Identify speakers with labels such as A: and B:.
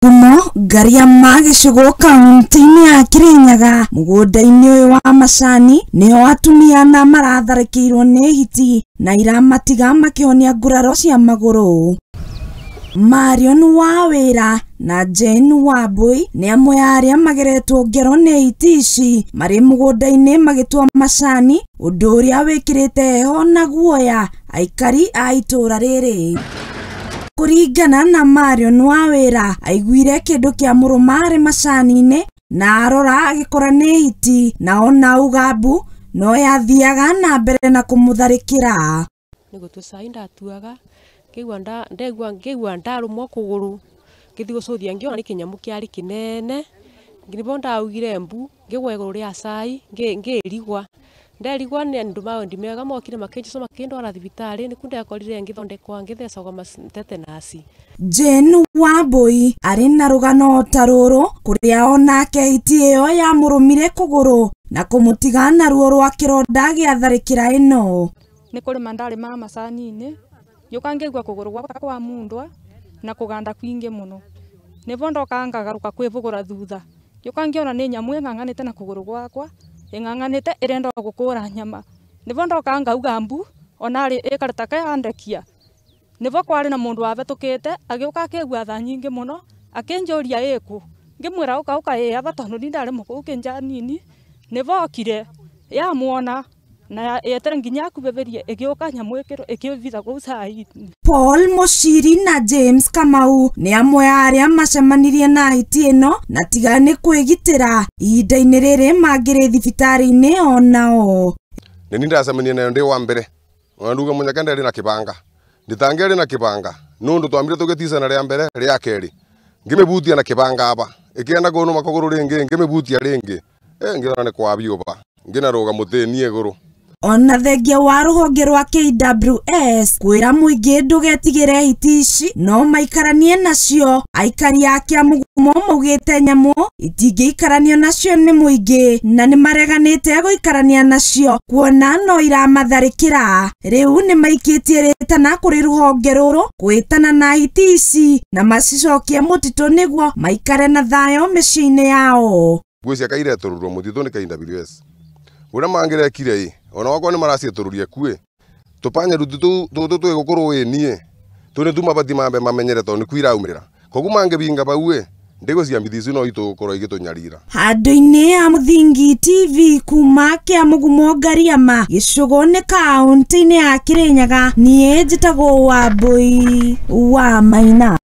A: Kĩamugumo Ngariama gĩcigo kaunti-inĩ ya Kirinyaga mũgũnda-inĩ ũyũ wa macani nĩho atumia ana maratharĩkĩirwo nĩ hiti na iramatiga makĩhonia nguraro cia magũrũ. Marion Wawĩra na Jane Wambui nĩ amwe a arĩa mageretwo ngero nĩ hiti ici marĩ mũgũnda-inĩ magĩtua macani, ũndũ ũrĩa wĩkĩrĩte heho na guoya aikari a itũũra rĩrĩ. Kũringana na Marion Wawĩra, aiguire kĩndũ kĩa mũrũma arĩ macani-inĩ na arora agĩkora nĩ hiti na ona auga mbu no yathiaga na mbere na kũmũtharĩkĩra.
B: Nĩ gũtua cai ndatuaga ngĩigua ngĩigua ndarũmwo kũgũrũ ngĩthiĩ gũcũthia ngĩona nĩ kĩnyamũ kĩarĩ kĩnene nĩbo ndaugire mbu ngĩgwa igũrũ rĩa cai ngĩrigwa nderigwa nĩ andũ ma wendi mega mokire makĩnjoca makĩndwara thibitarĩ nĩkuo ndekorire ngĩthondekwa ngĩthecagwo tetenasi.
A: Jane Wambui arĩ na rũgano ta rũrũ kũrĩa onake hiti ĩyo yamũrũmire kũgũrũ na kũmũtiga na ruo rwa kĩronda gĩatharĩkĩra ĩno.
C: Nĩ kũrĩma ndarĩmaga macani-inĩ ngĩũka ngĩigua kũgũrũ gwakwa kwa mundwa na kũganda kwingĩ mũno nĩbo ndokaga ngagarũka kwĩbũgũra thutha ngĩũka ngĩona nĩ nyamũ ĩng'ang'anĩte na kũgũrũ gwakwa ĩng'ang'anĩte ĩrenda gũkũra nyama nĩbo ndokaga ngauga mbu ona ĩkarĩ ta yandekia nĩbo kwarĩ na mũndũ wabetũkĩte agĩũka akĩigua tha nyingĩ mũno akĩnjũria ĩkũ ngĩmwĩra ũka ũka ĩ aba tondũ ni ndarĩ mũkũu kĩnja nini nĩbo okire yamuona na yetere nginya akubeberie ĩgĩũka nyamũ ĩkĩvitha kũu cai.
A: Paul Muchiri na James Kamau nĩ amwe a arĩa macemanirie na hiti ĩno na tiga nĩ kwĩgitĩra ihinda-inĩ rĩrĩ mangĩrĩ thibitarĩ-inĩ onao.
D: Nĩ niĩ ndacemania nayo ndĩ wa mbere ona nduga mũnyaka ndarĩ na kĩbanga nditangĩarĩ na kĩbanga nũndũ twambire tũgĩticana rĩa mbere rĩa kerĩ ngĩmĩbutia na kĩbanga aba ĩkĩenda kũnũma kũgũrũ rĩngĩ ngĩmĩbutia rĩngĩ ngĩona nĩ kwabiũba ngĩnarũga mũtĩ-inĩ igũrũ.
A: Ona thengia wa rũhonge rwa KWS kwĩra mũingĩ ndũgetigĩre hiti ici no maikaranie nacio. Aikari a Kĩamugumo maugĩte nyamũ itingĩikaranio nacio nĩ mũingĩ na nĩmareganĩte gũikarania nacio kuona no iramatharĩkĩra. Rĩu nĩmaikĩtie rĩtana kũrĩ rũhonge rũrũ kwĩtana na hiti ici na macicokie mũtitũ nĩguo maikare na thayũ mĩciĩ-inĩ yao.
D: Nguo ciake iretũrũrwo mũtitũ nĩ KWS ũrĩa mangĩrekire ĩ ona wakwa nĩ maracietũrũria kuĩ tũpanya tũtũ twĩ gũkũrũ ĩ niĩ tũ nĩ tumabati mambe mamenyere tondũ nĩkuo iraumĩrĩra koguo mangĩbinga bau ĩ ndĩgũciambithia icio no itũgũkorwo igĩtũnyarira.
A: Handũ-inĩ ha Mũthingi TV kuma Kĩamugumo Ngariama gĩcũgũ nĩ kaũntĩ-inĩ ya Kirinyaga, niĩ njĩtagwo Wambui wa Maina.